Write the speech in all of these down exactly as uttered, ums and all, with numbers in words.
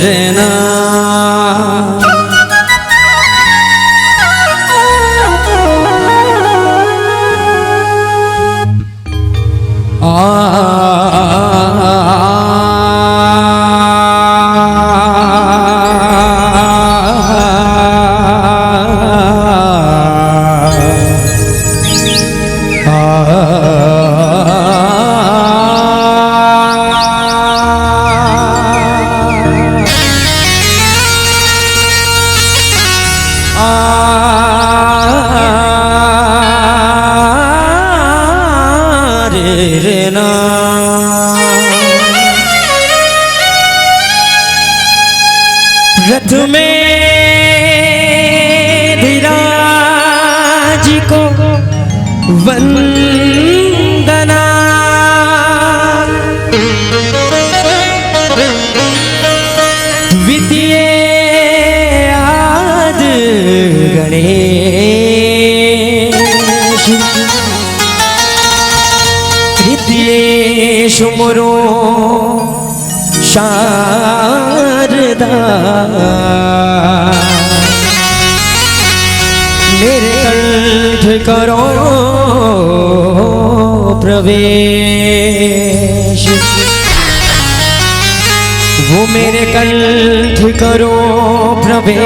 रहना। रे ना। प्रथमे धीराज को वंदना, द्वितीय आद गणेश, तृतीय सुमरो शारदा, मेरे कंठ करो प्रवेश। वो मेरे कंठ करो प्रवेश,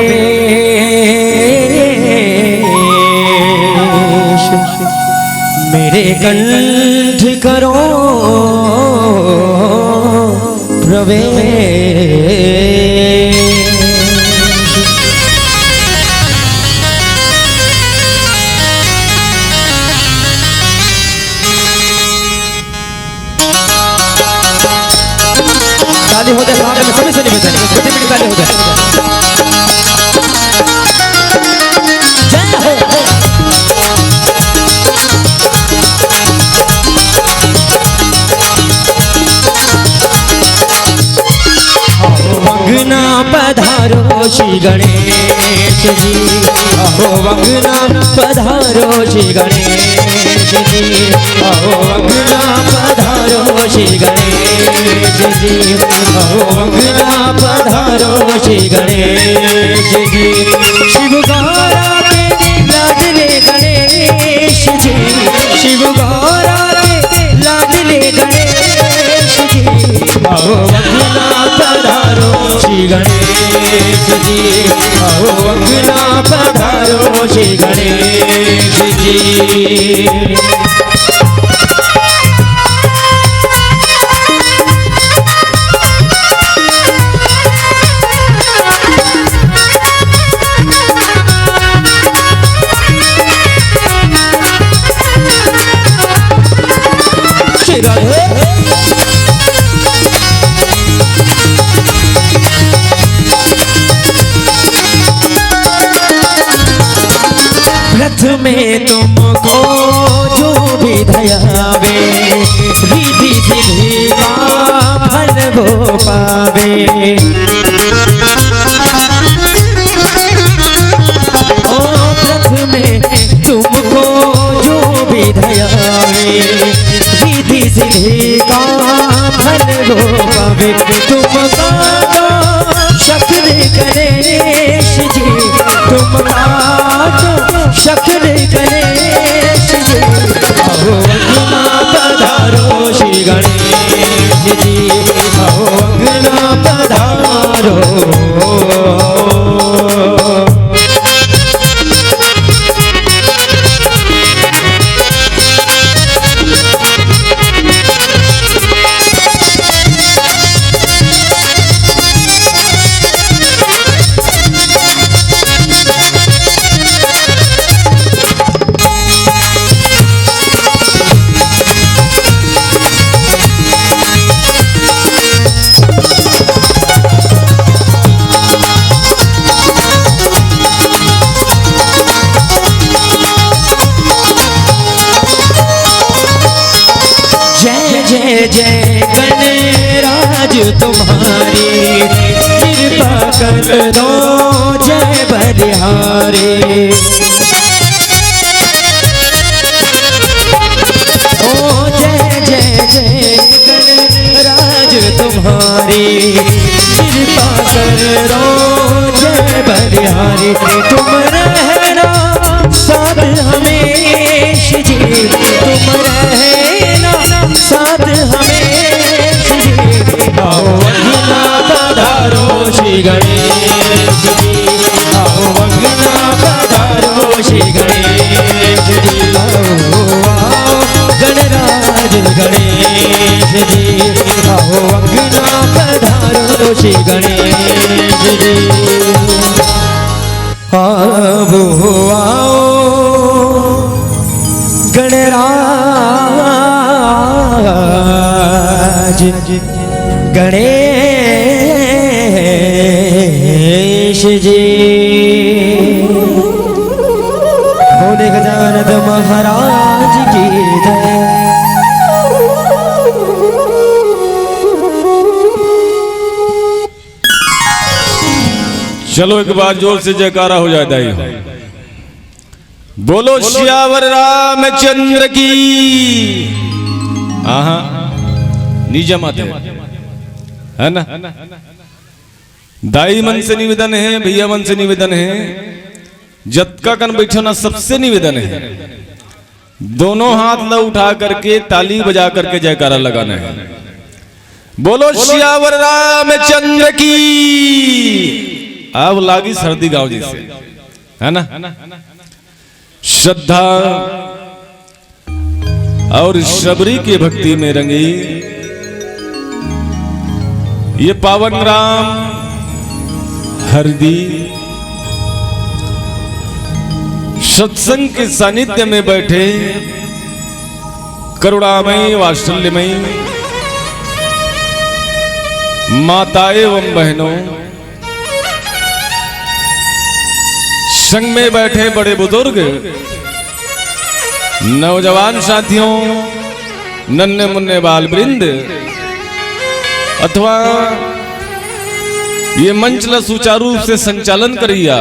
मेरे कंठ करो प्रवेश। ताली हो जाए, साथ में सभी से निवेदन, मीठी मीठी ताली हो जाए। जय हो। अंगना पधारो श्री गणेश जी, अहो अंगना पधारो श्री गणेश जी, अहो अंगना पधारो श्री गणेश जी, अहो अंगना पधारो श्री गणेश जी। शिव गौरा के लाडले गणेश जी, शिव गौरा के लाडले गणेश जी, अहो अंगना पधारो श्री गणेश जी, अहो अंगना पधारो श्री गणेश जी। व्रत में तुमको जो भी धयावे, रिद्धि सिद्धि का फल वो पावे। ओ व्रत में तुमको जो भी धयावे, रिद्धि सिद्धि का फल वो पावे। तुमका तो शक्ल गणेश जी, तुमका तो शक्ल गणेश जी। अहो अंगना पधारो श्री गणेश जी, अहो अंगना पधारो। जय जय जय गणराज तुम्हारी, कृपा कर दो जय बलिहारी। ओ जय जय जय गणराज तुम्हारी, कृपा कर रोज बलिहारी, तुम रहना साथ हमेश जी, तुम रहना साथ हमेश जी। आओ अंगना पधारो श्री गणेश जी, आओ अंगना पधारो श्री गणेश जी। आओ, आओ गणराज गणेश जी, आओ अंगना पधारो श्री गणेश जी। आओ, आओ गणराज गणेश जी। बोले गजानन महाराज की जय। चलो, एक बार जोर से जयकारा हो जाए दाई। बोलो सियावर रामचंद्र की। आहा, नीचे माते, है ना? दाई मन से निवेदन है, भैया मन से निवेदन है, जतका कन बैठो ना, सबसे निवेदन है, दोनों हाथ ला उठा करके, ताली बजा करके जयकारा लगाना है। बोलो सियावर रामचंद्र की। अब लागी सर्दी गांव जी से, है ना? श्रद्धा और शबरी की भक्ति में रंगी ये पावन ग्राम हरदी, सत्संग के सानिध्य में बैठे करुणामयी, वात्सल्यमयी माता एवं बहनों, संग में बैठे बड़े बुजुर्ग, नौजवान साथियों, नन्हे मुन्ने बाल वृंद, अथवा ये मंच ला सुचारू रूप से संचालन करिया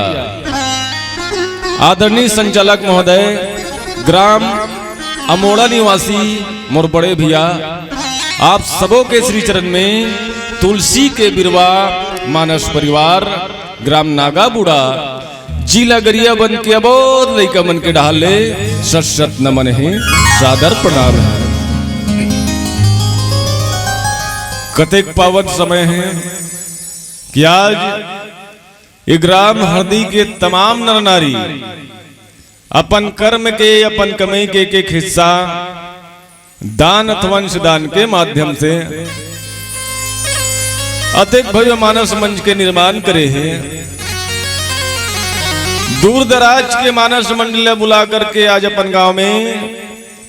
आदरणीय संचालक महोदय, ग्राम अमोड़ा निवासी मोर बड़े भैया, आप सबों के श्री चरण में तुलसी के बिरवा मानस परिवार, ग्राम नागाबुड़ा, जिला गरियाबंद के अबोध लइका मन के डहार ले शत शत नमन हे, सादर प्रणाम हे। कतेक पावन समय हे कि आज ये ग्राम हरदी के तमाम नर नारी अपन कर्म के, अपन कमई के एक एक हिस्सा दान अथवा अंश दान के माध्यम से अतेक भव्य मानस मंच के निर्माण करे हे। दूर दराज के मानस मंडल ला बुला करके आज अपन गांव में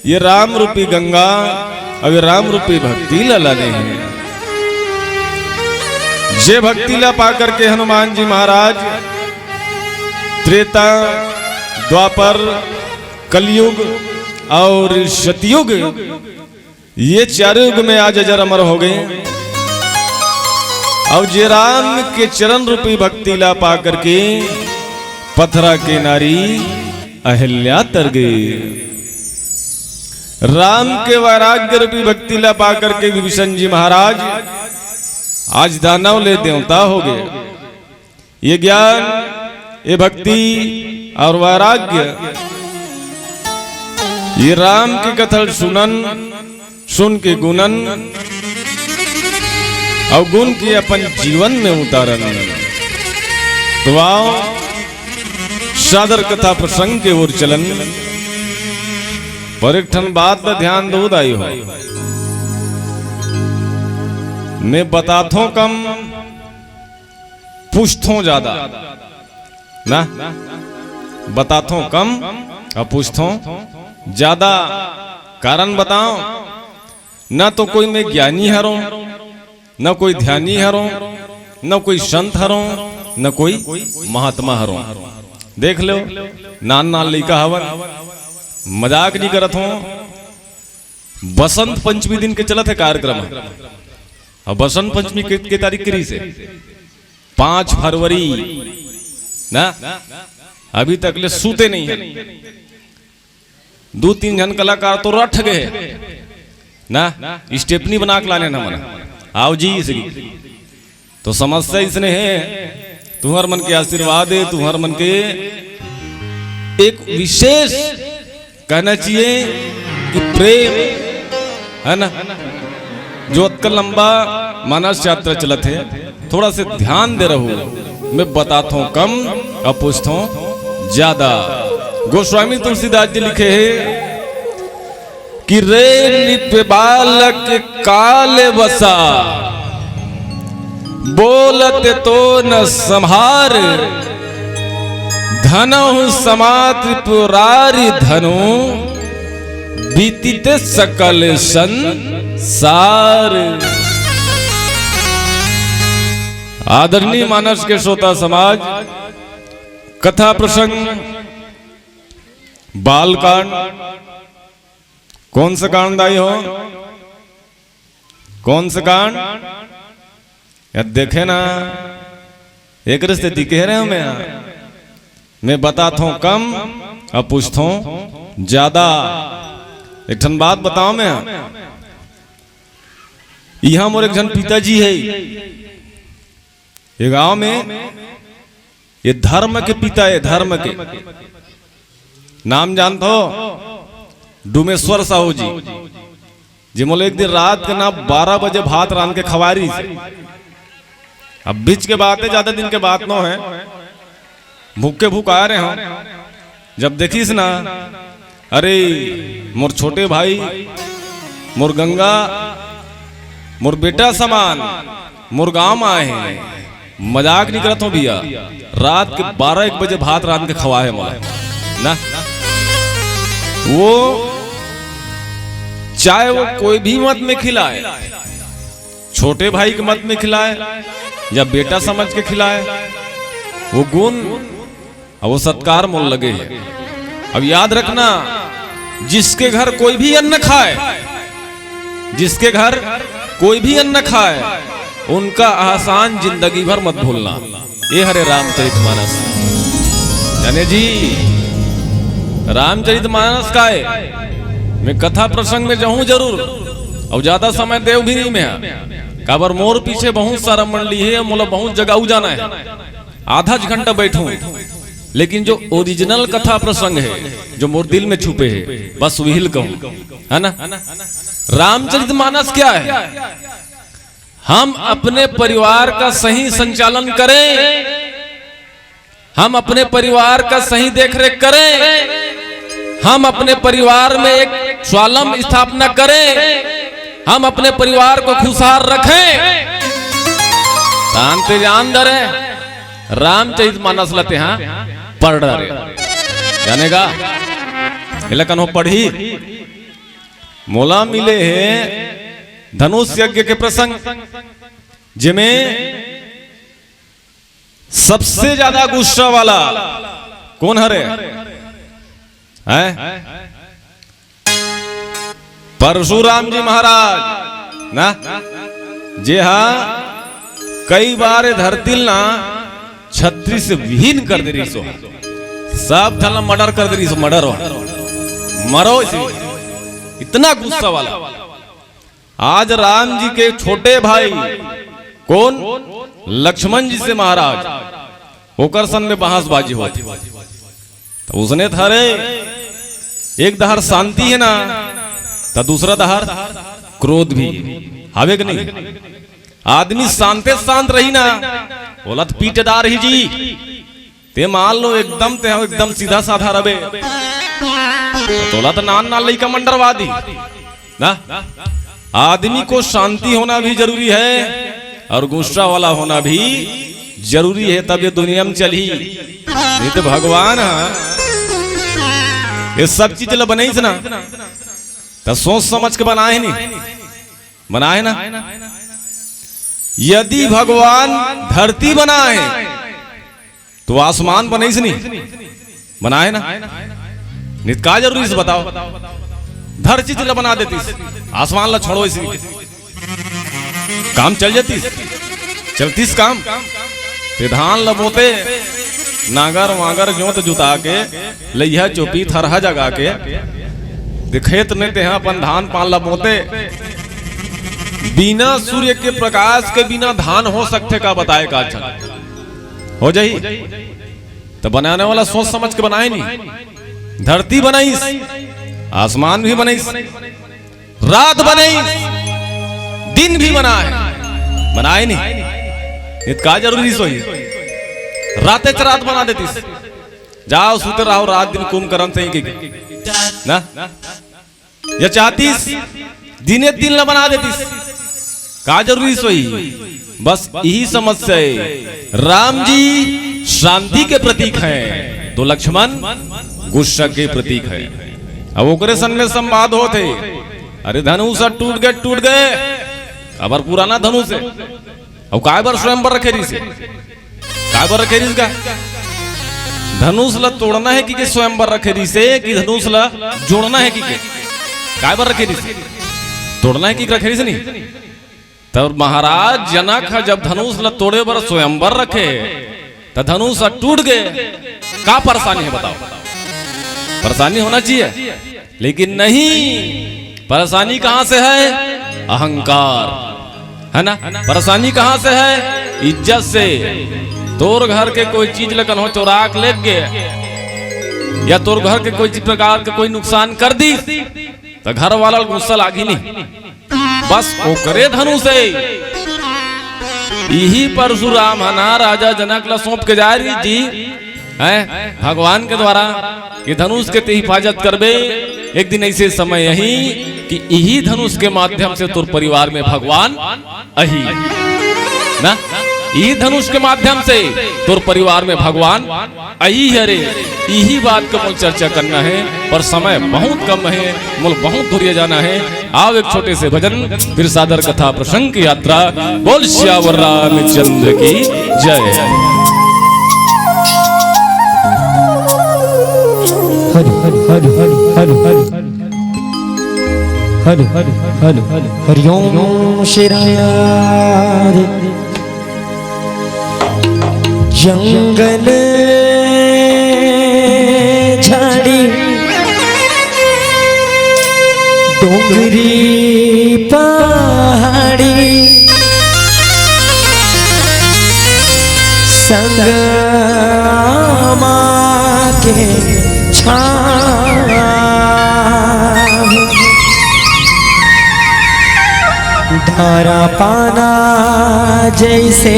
ये राम रूपी गंगा अउ ये राम रूपी भक्ति ला लाने हे। जे भक्ति ला पा करके हनुमान जी महाराज त्रेता, द्वापर, कलयुग अउ सतयुग, ये चारों युग में आज अजर अमर हो गए। अउ जे राम के चरण रूपी भक्ति ला पा करके पथरा के नारी अहिल्या तर गई। राम के वैराग्य रूपी भक्ति ला पा करके विभीषण जी महाराज आज दानव ले देवता हो गए। ये ज्ञान, ये भक्ति अउ वैराग्य, ये राम के कथा ल सुनन, सुन के गुनन अउ गुन के अपन जीवन में उतारन। तो आओ, सादर कथा प्रसंग के ओर चलन। पर एक ठन बात ला ध्यान दो दाई हो, मैं बताथों कम, पूछथों ज्यादा ना, बताथों कम अउ पूछथों ज्यादा। कारण बताओ ना, तो कोई मैं ज्ञानी हरों, ना कोई ध्यानी हरों, ना कोई संत हरों, ना कोई महात्मा हरों। देख लो, नान नान लइका हवन, मजाक नहीं करत हों। बसंत पंचमी दिन के चलत हे कार्यक्रम, अउ बसंत पंचमी के, के तारीख के रहिसे? पाँच फरवरी ना, अभी तक ले सूते नहीं हे। दू तीन झन कलाकार तो रठ गए हे ना, स्टेपनी बना के लाने ना मना। आओ जी, इसी तो समस्या इसने हे, तुहर मन के आशीर्वाद हे, तुहर मन के एक विशेष कहना चाहिए कि प्रेम, है ना, जो अतका लंबा मानस यात्रा चलत हे, थोड़ा से ध्यान दे रहू। मैं बताथों कम अउ पूछथों ज्यादा। गोस्वामी तुलसीदास जी लिखे हे कि रे नृप बालक काल बसा, बोलत तो न संभार, धनहु समा त्रिपुरारी धनु, बीतित सकल संसार। आदरणीय मानस के श्रोता समाज, कथा प्रसंग, बालकांड, कौन सा कांड आई हो? कौन सा कांड? या देखे ना, एक रिश्ते दी कह रहे हो मैं, मैं बताथों कम अउ पूछथों ज्यादा। एक ठन बात बताओ मैं, यहाँ मोर एक झन पिताजी है, ये गांव में, ये धर्म के पिता है, धर्म के। नाम जानत हो? डुमेश्वर साहू जी। जी मोला एक दिन रात के ना बारह बजे भात रांध के खवा रहिस। अब बीच के बात है, ज्यादा दिन के बात नो है। भूख के भूख आ रहे हो, जब देखिस ना, अरे, मोर छोटे भाई, मोर गंगा, मोर बेटा समान, मोर गांव में आए हैं। मजाक नहीं करत हूँ भैया, रात के बारह एक बजे भात रांध के खवाए मोला ना। वो चाहे वो कोई भी मत में खिलाए, छोटे भाई के मत में खिलाए या बेटा समझ के खिलाए, वो गुण अब वो सत्कार मोल लगे है। अब याद रखना, जिसके घर कोई भी अन्न खाए, जिसके घर कोई भी अन्न खाए, उनका एहसान जिंदगी भर मत भूलना। ये हरे रामचरित मानस। जाने जी, रामचरित मानस का है, मैं कथा प्रसंग में जाऊं जरूर, और ज्यादा समय देव भी नहीं मैं, काबर मोर पीछे बहुत सारा मंडली है, मोला बहुत जगह जाना है। आधा ज घंटा बैठूं, लेकिन जो ओरिजिनल कथा प्रसंग है, जो मोर दिल में छुपे है, बस वही कहूं, है ना? रामचरित मानस क्या है? हम अपने परिवार का सही संचालन करें, हम अपने परिवार का सही देखरेख करें, हम अपने परिवार में एक स्वावलंब स्थापना करें, हम अपने परिवार को खुशहाल रखें। तान ते जान दरे, रामचरित मानस लते हाँ पढ़ रहे। जानेगा? एला कन्हो पढ़ी? मोला मिले हे धनुष यज्ञ के प्रसंग, जेमे सबसे ज्यादा गुस्सा वाला कौन हरे? हैं? परशुराम जी महाराज ना, जे हा कई बार ए धरती ल ना छत्री से विहीन कर दे रहिस हो, सब झन ला मर्डर कर दे रहिस हो, मर्डर हो, मरो इसे, इतना गुस्सा वाला। आज राम जी के छोटे भाई कौन? लक्ष्मण जी से महाराज, ओकर संग में बहसबाजी होत हे। तो उसने थारे एक डहर शांति है ना, तो दूसरा डहर क्रोध भी हवे कि नहीं? आदमी शांते शांत रही ना, ओला तो पीट डार ही जी। ते मान लो एकदम ते एकदम सीधा साधा रबे, तोला तो नान नान लइका मन डरवा दी ना। आदमी को शांति होना भी जरूरी है और गुस्सा वाला होना भी जरूरी है, तब ये दुनिया में चली। नहीं तो भगवान हा ये सब चीज ला बनाइस ना, तो सोच समझ के बनाए नहीं, बनाए ना। यदि भगवान धरती बनाए तो आसमान बनाइस नहीं, बनाए ना। नित का जरूरी से बताओ, धरती ला बना देतिस, आसमान ला छोड़ो इसी, काम चल जातिस, चलतिस काम। ते धान ला बोते, नांगर वांगर जोत जुता के, लइहा चोपी थरहा जगा के, ते खेत में तेहा अपन धान पान ला बोते, बिना सूर्य के प्रकाश के बिना धान हो सकथे का, बताए का झन? हो जाही? त बनाने वाला सोच समझ के बनाए नहीं। धरती बनाइस, आसमान भी बनाइस, रात बनाइस, दिन भी बनाए, बनाए नहीं। इत का जरूरी सोई? राते च रात बना देतिस, जाओ सुते रहो रात दिन कुंभकर्ण से ही की ना। या चाहतिस दिने दिन ल बना देतिस, का जरूरी सोई? बस यही समस्या है। राम जी शांति के प्रतीक हैं, तो लक्ष्मण गुस्सा के प्रतीक है। अब ओकरे सन में संवाद होत हे, अरे धनुष ह टूट गए, टूट गए, अबर पुराना धनुष है। अब काय बर स्वयंवर रखे रहिसे? काय बर रखे रहिस का? धनुष ला तोड़ना है कि के स्वयंवर रखे रहिसे कि धनुष ला जोड़ना है कि के? काय बर रखे रहिसे? तोड़ना है कि रखे रहिसे नहीं? तब महाराज जनक ह जब धनुष ला तोड़े बर स्वयंवर रखे, त धनुष ह टूट गए, का परेशानी है बताओ? परेशानी होना चाहिए, लेकिन नहीं। परेशानी कहाँ से है? अहंकार, है ना? परेशानी कहाँ से है? इज्जत से। तोर घर के कोई चीज ल कन्हो चोरा के लेग गे, या तोर घर के कोई चीज प्रकार के कोई नुकसान कर दी, त घर वाला ल गुस्सा लागी नहीं। बस ओकरे धनुष हे। इही परशुराम ह ना राजा जनक ला सौंप के जाय रहिस जी, हैं, भगवान के द्वारा कि धनुष के ते हिफाजत करबे। एक दिन ऐसे समय अही कि इही धनुष के माध्यम से तोर परिवार में भगवान अही ना, इही धनुष के माध्यम से तोर परिवार में भगवान अही हरे। इही बात का मोल चर्चा करना है, पर समय बहुत कम है, मोल बहुत दूरिया जाना है। आओ एक छोटे से भजन, फिर सादर कथा प्रसंग की यात्रा। बोल सियावर रामचंद्र की जय। हरि हरि हरि हरि हरि हरि हरि हरि हरि हरि हरि ओम श्री राम। जंगल झाड़ी डोंगरी पहाड़ी संगमा के छाँव। धारा पाना जैसे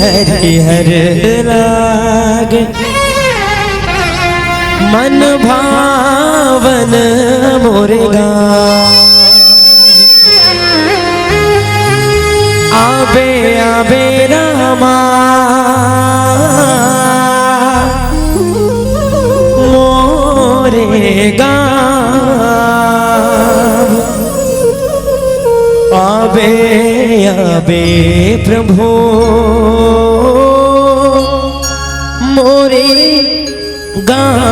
हरिहर लागे, मन भावन मोर गाँव। आबे आबे रामा मोरे गाँव। आबे आबे प्रभु मोरे गाँव।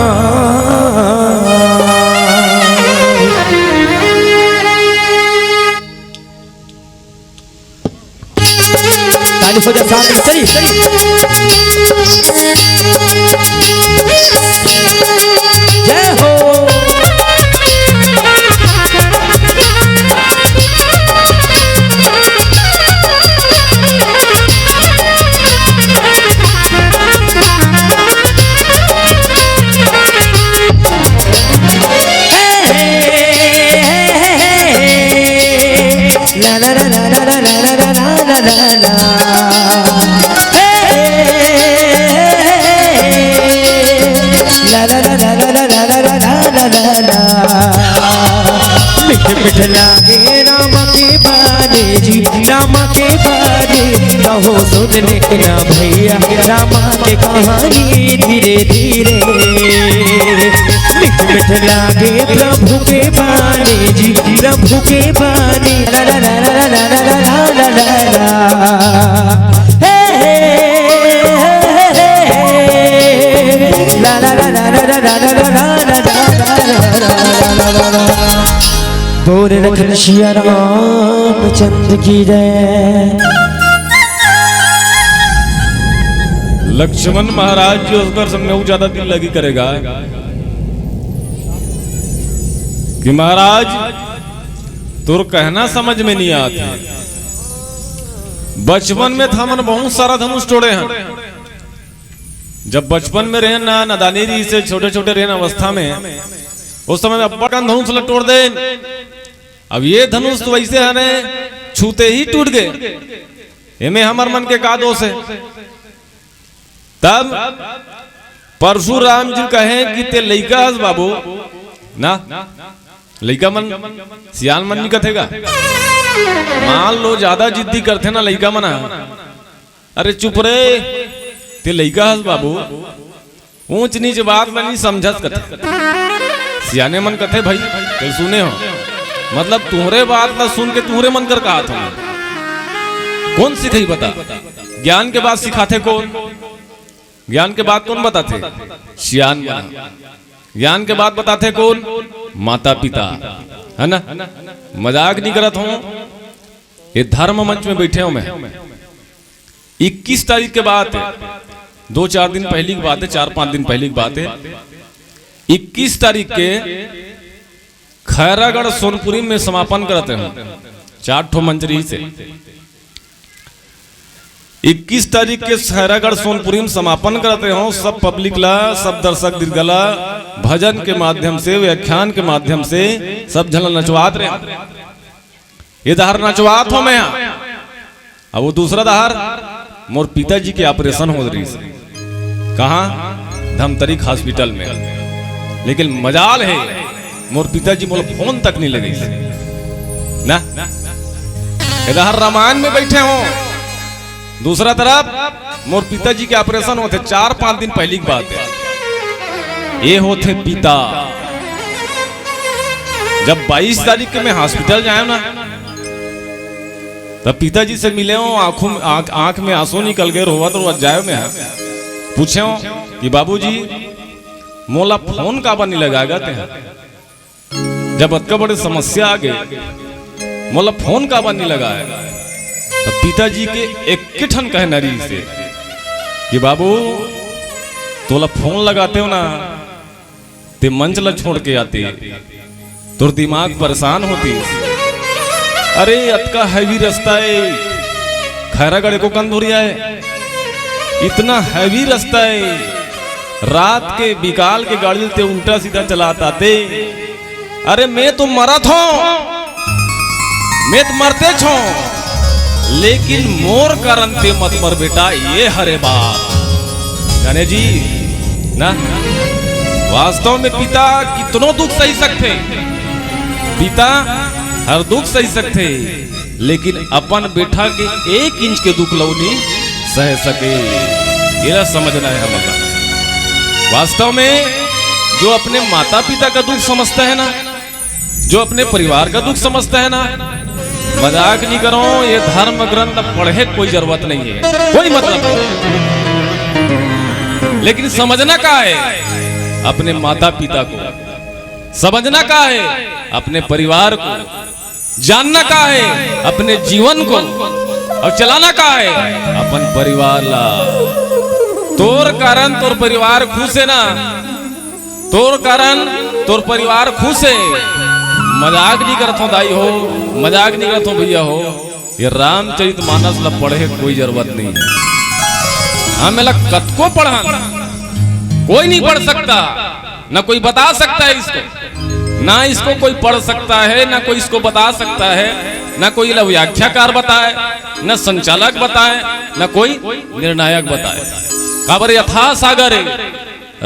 ताली हो जा साथ में, चलिए, चलिए। जय हो। मिठ मिठ लागे राम के बानी जी, राम के बानी। कहो सुन ले ना भैया राम के कहानी धीरे धीरे। मिठ मिठ लागे प्रभु के बानी जी, प्रभु के बानी। ला ला ला ला ला ला ला ला ला ला। हे, हे, हे, हे, हे। ला ला ला ला ला ला ला ला ला ला। बोल लखन सिया रामचंद्र की जय। लक्ष्मण महाराज जी उसकर संग में ज्यादा दिल लगी करेगा कि महाराज तोर कहना समझ में नहीं आत हे। बचपन में त हमन बहुत सारा धनुष टोड़े हन। जब बचपन में रहेन ना, नादानी रहिस हे, छोटे-छोटे रहेन अवस्था में, उस समय में अब्बड़ कन धनुष ल टोड़ देन। अब ये धनुष तो वैसे हने, छूते ही टूट गे। एमे हमर मन के का दोष हे? तब परशुराम जी कहे कि "ते लइका हस बाबू ना, लइका मन, सियान मन नहीं कथे गा। मान लो ज्यादा जिद्दी करथे ना लइका मन ह, अरे चुप रे, ते लइका हस बाबू, ऊंच नीच बात ला नहीं समझस," कथे। सियाने मन कथे, "भाई, ते सुने हो, मतलब तुहरे बात ला सुन के तुहरे मन कर कहात हो, कोन सिखई बता? ज्ञान के बात सिखाथे कोन? ज्ञान के बात कोन बताथे? सियान मन। ज्ञान के बात बताथे कोन? माता पिता, है ना?" मजाक नहीं करत हो, ये धर्म मंच में बैठे हो मैं। इक्कीस तारीख के बात हे, दो चार दिन पहली की बात हे, चार पांच दिन पहली की बात हे। इक्कीस तारीख के खैरागढ़ सोनपुरी में समापन करत हे, चार ठो मंच रहिस हे। इक्कीस तारीख के खैरागढ़ सोनपुरी में समापन करत हे, सब पब्लिक ला, सब दर्शक दीर्घा ला भजन के माध्यम से, व्याख्यान के माध्यम से सब झन ला नचवात रहे। ये डहर नचवात हो मैं हा। अब वो दूसरा डहर मोर पिताजी के ऑपरेशन हो रहिस हे। कहाँ? धमतरी के हॉस्पिटल में। लेकिन मजाल हे, मोर पिताजी मोला फोन तक नहीं लगइस ना। ये डहर रामायण में बैठे हो, दूसरा तरफ मोर पिताजी के ऑपरेशन होथे, चार पांच दिन पहली की बात हे। ये होथे पिता। जब बाईस तारीख के मैं हॉस्पिटल जाए ना, तब पिताजी से मिले हो, आंखों में, आंख, आंख में आंसू निकल गए, रोवत रोवत जाए मैं। पूछे हो कि "बाबूजी, मोला फोन काबर नहीं लगाएगा ते?" जब अतका बड़े समस्या आ गए, "मोला फोन काबर नहीं लगाए?" तो पिताजी के एक ठन कहना रहिस हे कि "बाबू, तोला फोन लगाते हो ना, ते मंच ला छोड़ के आते, तोर दिमाग परेशान होतिस। अरे, अतका हैवी रास्ता हे, खैरागढ़ एको कंदूरिया हे, इतना हैवी रास्ता हे, रात के बिकाल के गाड़ी ल ते उल्टा सीधा चलात आते। अरे मैं तो मरत हो, मैं तो मरते छो, लेकिन मोर कारण ते मत मर बेटा, ये हरे बात।" जाने जी ना, वास्तव में पिता कितनो दुख सही सकथे, पिता हर दुख सही सकथे, लेकिन अपन बेटा के एक इंच के दुख ल ओ नहीं सह सके। एला समझना हे हमन ला। वास्तव में जो अपने माता पिता का दुख समझता है ना, जो अपने परिवार का दुख समझता है ना, मजाक नहीं करो, ये धर्म ग्रंथ पढ़े कोई जरूरत नहीं है, कोई मतलब नहीं। लेकिन समझना का है अपने माता पिता को, समझना का है अपने परिवार को, जानना का है अपने जीवन को, और चलाना का है अपन परिवार ला। तोर कारण तोर परिवार खुश है ना, तोर कारण तोर परिवार खुश है। मजाक नहीं करत हो दाई हो, मजाक नहीं करत हो भैया हो। ये रामचरित मानस ला पढ़े कोई जरूरत नहीं है। हम एला कतको पढ़न, कोई नहीं पढ़ सकता, ना कोई बता सकता है इसको, ना इसको कोई पढ़ सकता है, ना कोई इसको बता सकता है, ना कोई एला व्याख्याकार बताए, ना संचालक बताए, ना कोई निर्णायक बताए। काबर यथा सागर है,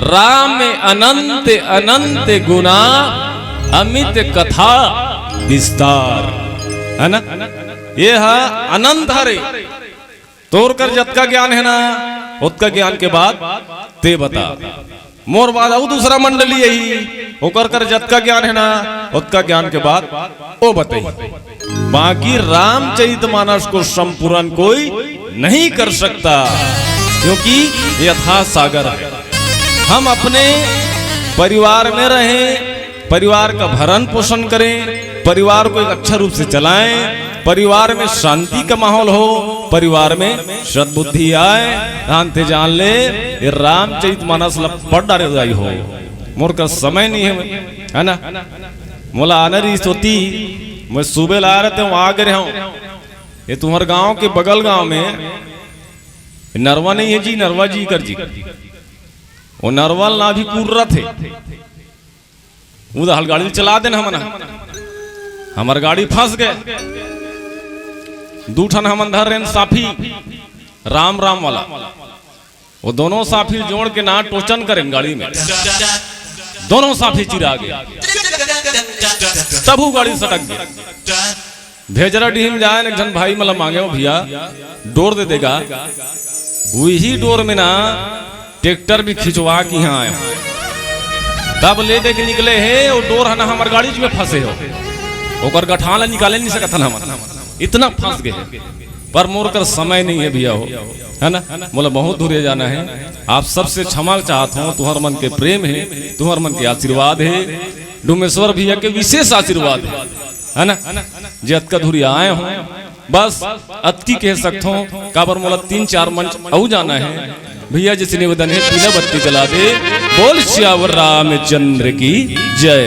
राम में अनंत अनंत गुना, अमित कथा विस्तार, है ना? ये हा अनंत हरे। तोर कर जतका ज्ञान है ना, ओतका ज्ञान के बात ते बता। मोर बाद अउ दूसरा मंडली आही, ओकर कर जतका ज्ञान है ना, ओतका ज्ञान के बात ओ बताई। बाकी रामचरित मानस को संपूर्ण कोई नहीं कर सकता, क्योंकि यथा सागर है। हम अपने परिवार में रहें, परिवार का भरण पोषण करें, परिवार को एक अच्छा रूप से चलाएं, परिवार में शांति का माहौल हो, परिवार में सद्बुद्धि आए। ध्यान से जान ले, ये रामचरित मानस ला पढ़ डारे जाई हो। मोर का समय नहीं है, है ना? मोला आना रहिस होती, मैं सुबह ला रहे थे, वहां आ गए हूं। ये तुम्हारे गांव के बगल गांव में नरवा नहीं है जी, नरवा जी कर जी। वो नरवा ला भी पूर रहा थे। उधर हल गाड़ी चला देन हमन ह। हमर गाड़ी फंस गए। दू ठन हमन धर रेन साफी, राम राम वाला। वो दोनों साफी जोड़ के ना टोचन करेन गाड़ी में। दोनों साफी चिरा गए। तब वो गाड़ी सटक गए। भेजरा डीह में जाए, एक झन भाई मला मांगे हो, "भैया, डोर दे देगा।" वही डोर में ना ट्रैक्टर भी खिंचवा के यहाँ आए हो। तब ले दे के निकले हे, वो डोर है ना हमर गाड़ी में फंसे हो, ओकर गठान ला निकाले नहीं सकत हन हमन, इतना फंस गए। पर मोर कर समय नहीं है भैया हो, है ना, मोला बहुत दूर जाना है। आप सबसे क्षमा चाहत हूँ, तुम्हार मन के प्रेम है, तुम्हार मन के आशीर्वाद है, डुमेश्वर भैया के विशेष आशीर्वाद है। है ना, जे अतका दूरी आए हो, बस अतकी कह सकथो, काबर मोला तीन चार मंच अउ जाना है। भैया जी से निवेदन है, पीला बत्ती जला दे। बोल सियावर रामचंद्र की जय।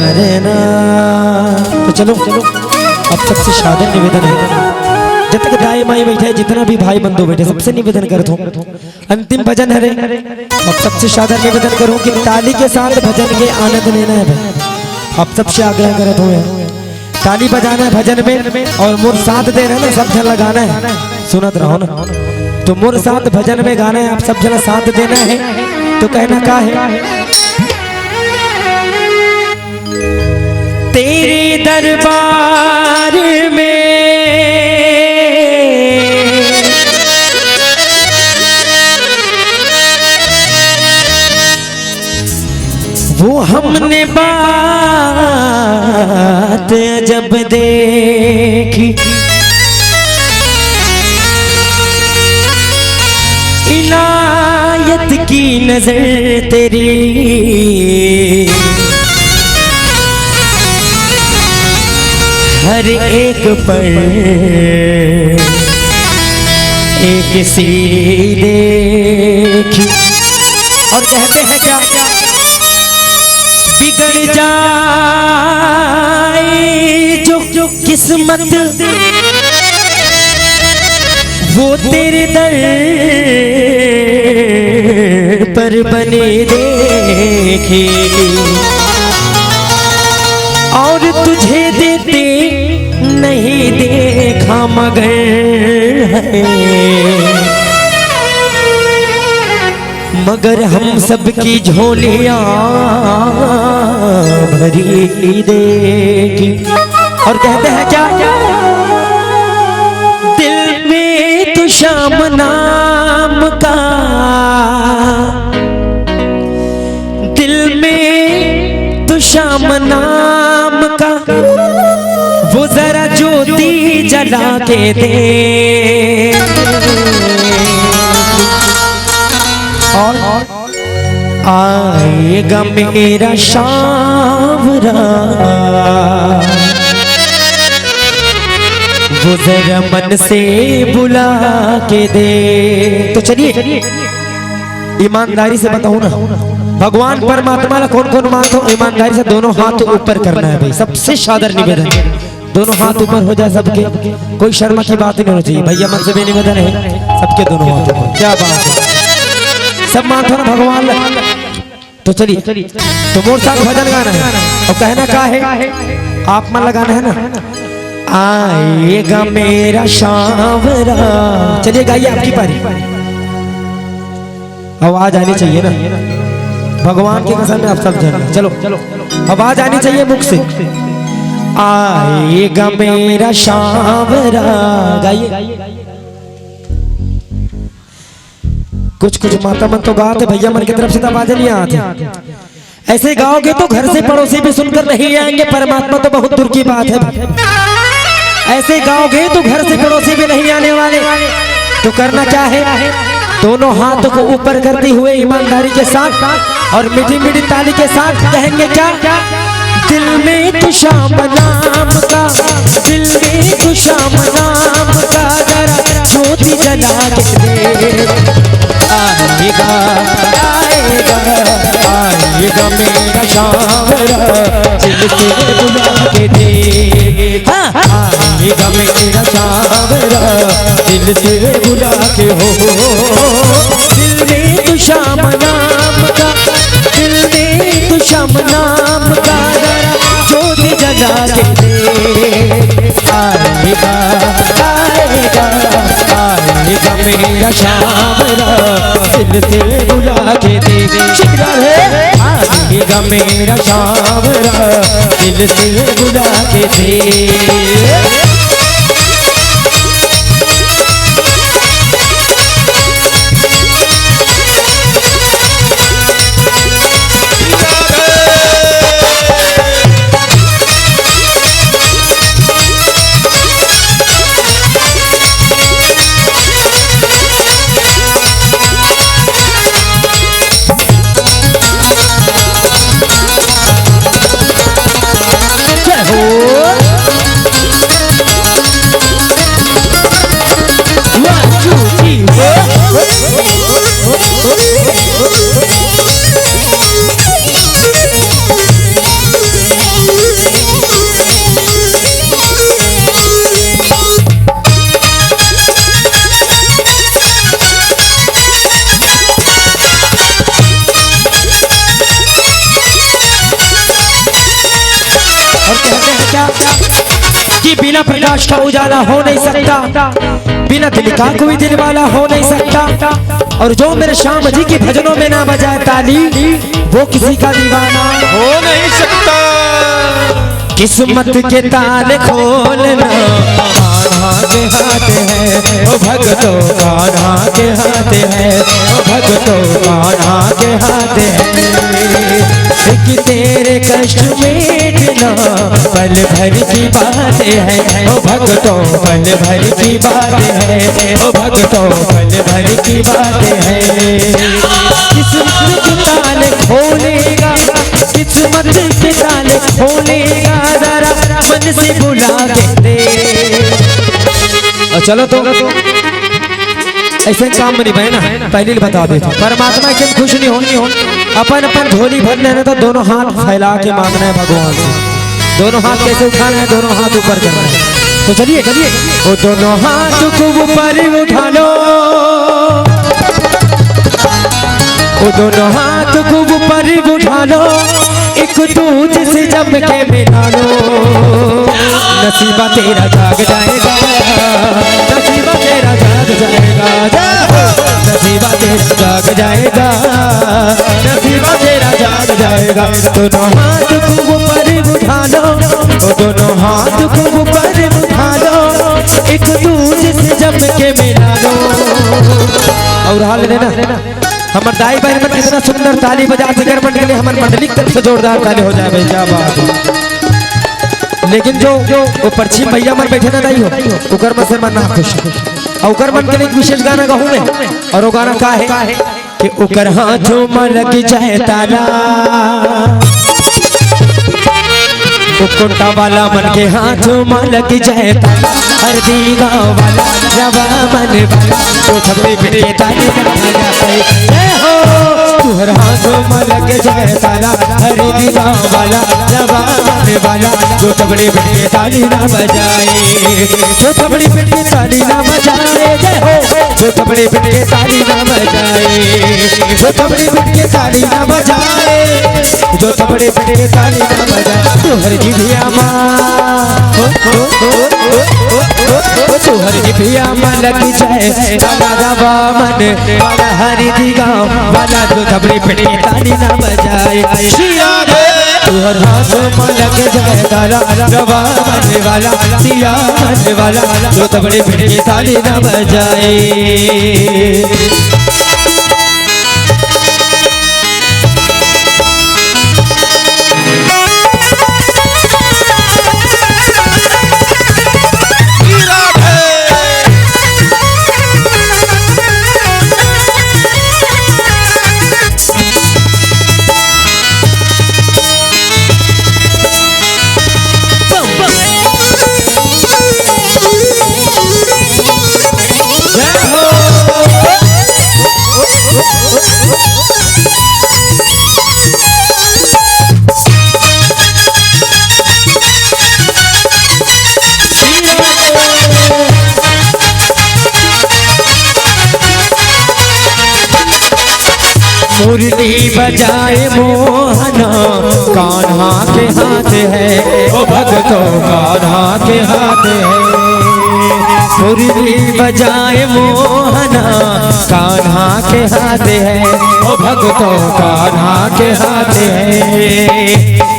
अरे ना। तो चलो, अब सबसे सादर निवेदन है, जब तक दाई माई बैठे, जितना भी भाई बंधु बैठे, सबसे निवेदन करत हूँ, अंतिम भजन हरे। अब सबसे सादर निवेदन करूँ कि ताली के साथ भजन के आनंद लेना है भाई। आप सबसे आग्रह करत हूँ, ताली बजाना है भजन में और मोर साथ देना है ना, सब झन ला गाना है, सुनत रहो ना। तो मोर साथ भजन में गाना है, आप सब झन ला साथ देना है। तो कहना का है, तेरे दरबार में वो हमने बात जब देखी, इनायत की नजर तेरी हर एक पर एक सी देखी। और कहते हैं क्या, बिगड़ जाए जो किस्मत, वो तेरे दर पर बने देखे, और तुझे देते नहीं देखा मगर है, मगर हम सबकी झोलियां भरी देगी। और कहते हैं क्या, दिल में तो शाम नाम का, दिल में तो शाम नाम का वो जरा ज्योति जला के दे। और आएगा मेरा सांवरा, वो जरा मन से बुला के दे। तो चलिए, ईमानदारी से बताओ ना, भगवान परमात्मा ला कौन कौन मानत हो? ईमानदारी से दोनों हाथ ऊपर करना है भाई, सबसे सादर निवेदन, दोनों हाथ ऊपर हो जाए सबके, कोई शर्मा की बात नहीं होनी चाहिए। भैया मन से भी निवेदन है, सबके दोनों हाथ ऊपर। क्या बात है, सब मानत हो ना भगवान ला। तो चलिए, तो मोर साथ भजन गाना है और कहना का है, आप मन ला गाना है ना, आएगा मेरा सांवरा। चलिए गाइए, आपकी पारी। आवाज आनी चाहिए ना, भगवान की कसम है, आप सब झन। चलो, आवाज आनी चाहिए मुख से। आएगा मेरा सांवरा, गाइए। कुछ कुछ माता मन तो गात हे, भैया मन की तरफ से तो आवाज नहीं आत हे। ऐसे गाओगे तो घर से पड़ोसी भी सुनकर नहीं आएंगे, परमात्मा तो बहुत दूर की बात है। ऐसे गाओगे तो घर से पड़ोसी भी नहीं आने वाले। तो करना क्या है, दोनों हाथों को ऊपर करते हुए ईमानदारी के साथ और मीठी मीठी ताली के साथ कहेंगे क्या? दिल में तो श्याम नाम का, दिल में तो श्याम नाम का जरा ज्योति जला के दे। आएगा, आएगा, आएगा मेरा सांवरा, दिल से बुला के दे। हाँ। आएगा मेरा सांवरा, दिल से बुला के हो। दिल में तो श्याम नाम का, दिल में तो श्याम नाम का जरा ज्योति जला के दे। आएगा, आएगा, आएगा मेरा सांवरा, दिल से बुला के दे। शुक्रिया है। आएगा मेरा सांवरा, दिल से बुला के दे। जय हो। One, two, three, four। और कहते हैं क्या कि बिना प्रकाश का उजाला हो नहीं सकता, बिना दिल का कोई दिल वाला हो नहीं सकता। और जो मेरे श्याम जी के भजनों में ना बजाए ताली, वो किसी का दीवाना हो नहीं सकता। किस्मत के ताले खोलना कान्हा के हाथ है, ओ भक्तों, कान्हा के हाथ है, ओ भक्तों, कान्हा के हाथ है। एक तेरे कष्ट मिटना पल भर की बात है, ओ भक्तों, पल भर की बात है, ओ भक्तों, पल भर की बात है। किस्मत के ताले खोलेगा, किस्मत के ताले खोलेगा, जरा मन से बुला के दे। और चलो तो, ऐसे काम में नहीं बहना, पहले ही बता देता हूँ। परमात्मा के खुश नहीं होनी हो, अपन अपन झोली भर लेना, तो दोनों हाथ फैला के मांगना है भगवान से। दोनों हाथ कैसे उठाना है? दोनों हाथ ऊपर करना है। तो चलिए, चलिए, वो दोनों हाथ को ऊपर उठा लो, वो दोनों हाथ को ऊपर उठा लो, एक दूजे से जम के मिला लो। नसीबा तेरा जाग जाएगा, नसीबा तेरा जाग जाएगा, नसीबा तेरा जाग जाएगा, नसीबा तेरा जाग जाएगा। दोनों हाथ को ऊपर उठा लो, ओ दोनों हाथ को ऊपर उठा लो, एक दूजे से जम के मिला लो। और हाल लेना, हमर दाई बहन मन कितना सुंदर ताली बजात हे, एकर मन के लिए हमर मंडली की तरफ से जोरदार ताली हो जाए भाई, क्या बात है। लेकिन जो, जो वो परछी मइया मन बैठे ना दाई हो, ओकर मन से मन ना खुश। और ओकर मन के लिए एक विशेष गाना गाहूँ मैं, और वो गाना का है कि ओकर हाथों में लग जाए ताला, ओ कोटा वाला मन के हाथों में लग जाए ताला, हर दीवा वाला रवा मन वाला, तो सबले बिटे ताली बजा जाए। जय हो। तुहर हाथों में लग जाए ताला, हर दीवा वाला रवा मन वाला, जो सबले बिटे ताली ना बजाए, जो सबले बिटे ताली ना बजाए। जय हो। जो सबले बिटे ताली ना बजाए, जो सबले बिटे ताली ना बजाए, जो सबले बिटे ताली ना बजाए। तुहर जिभिया मा, ओ, ओ, तुहर जिभिया मा लग जाए ताला, रवा मन वाला, हर दीवा वाला, जो सबले बिटे ताली ना बजाए। सिया रे। तुहर हाथों में लग जाए ताला, रवा मन वाला, सिया मन वाला, जो सबले बिटे ताली ना बजाए। मुरली बजाए मोहना, कान्हा के हाथ है, ओ भगतो, कान्हा के हाथ है। मुरली बजाए मोहना, कान्हा के हाथ है, ओ भगतो, कान्हा के हाथ है।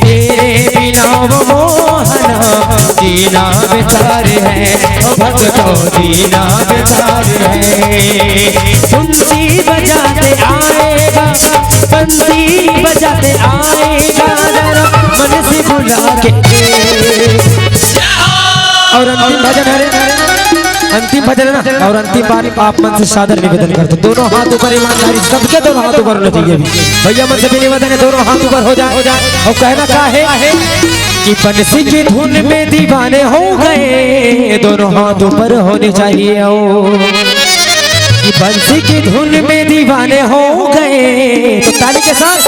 तेरे बिना वो मोहना, जीना बेकार है, ओ भगतो, जीना बेकार है। बंसी बजाते आएगा, बंसी बजाते आएगा, जरा मन से बुला के। और अंतिम भजन है, अंतिम भजन है ना, और अंतिम बार आप मन से सादर निवेदन करते, दोनों हाथ ऊपर, ईमानदारी, सबके दोनों हाथ ऊपर होने चाहिए। अभी भैया मन से भी निवेदन है, दोनों हाथ ऊपर हो जाए, हो जाए। और कहना क्या है कि बंसी की धुन में दीवाने हो गए, दोनों हाथ ऊपर होने चाहिए। ओ, कि बंसी की धुन में दीवाने हो गए, तो ताली के साथ।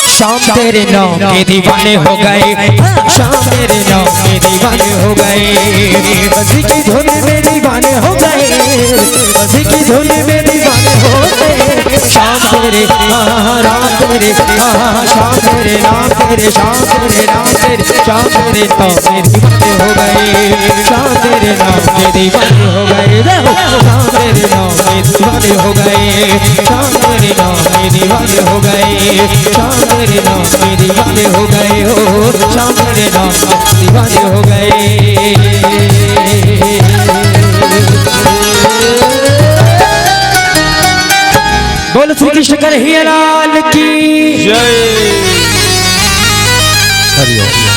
शाम तेरे नाम के दीवाने हो गए, शाम तेरे नाम के दीवाने हो गए। बंसी की धुन में दीवाने हो गए, बंसी की धुन में दीवाने हो गए। शाम तेरे, हाँ, हाँ, हाँ, राम तेरे, हाँ, हाँ, हाँ, शाम तेरे, राम तेरे, शाम तेरे, राम तेरे, शाम तेरे नाम के दीवाने हो गए, शाम तेरे नाम के दीवाने हो गए, जय हो। शाम तेरे नाम के दीवाने हो गए, शाम तेरे नाम के दीवाने हो गए, शाम तेरे नाम के दीवाने हो गए हो, शाम तेरे नाम के दीवाने हो गए। बोल श्री कृष्ण कन्हैया लाल की। जय। हरिओम।